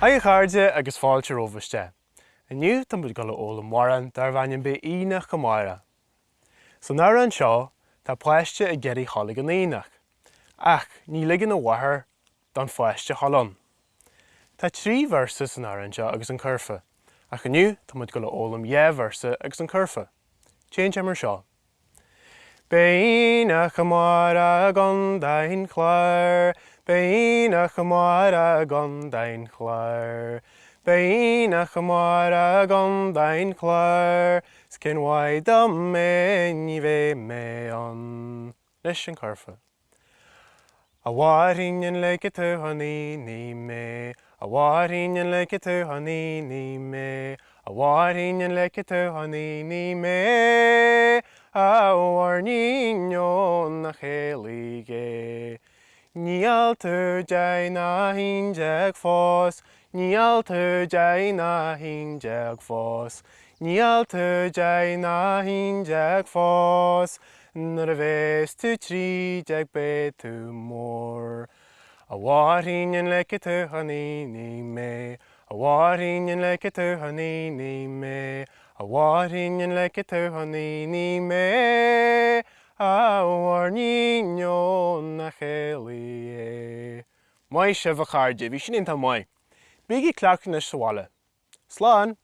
Haigh a chairde agus fáilte romhaibh isteach. Inniu tá muid ag dul a fhoghlaim amhrán darbh ainm Beidh Aonach Amárach. San amhrán seo tá páiste ag iarraidh dhul ag an aonach, ach ní ligeann a mháthair don pháiste dhul ann. Tá trí véarsa san amhrán seo agus an curfá, ach inniu tá muid ag dul a fhoghlaim dhá véarsa agus an curfá. Téann sé mar seo. Beidh aonach amárach i gContae an Chláir, Beidh aonach amárach i gContae an Chláir, Beidh aonach amárach i gContae an Chláir, 's cén mhaith dom é ní bheidh mé ann. Anois an curfá. A mháithrín an ligfidh tú chun aonaigh mé, A mháithrín an ligfidh tú chun aonaigh mé, A mháithrín an ligfidh tú chun aonaigh mé, A mhuirnín ó na chaolaigh gé. Níl tú deich ná 11 fós, Níl tú deich ná 11 fós, Níl tú deich ná 11 fós, Nuair a bheas tú 13 beidh tú mór. A mháithrín an ligfidh tú chun aonaigh mé, A mháithrín an ligfidh tú chun aonaigh mé, A mháithrín an ligfidh tú chun aonaigh mé, A mhuirnín ó na chaolaigh gé. Maith sibh a chairde, bhí sin iontach maith. Bígí ag cleachtadh anois sa bhaile. Slán!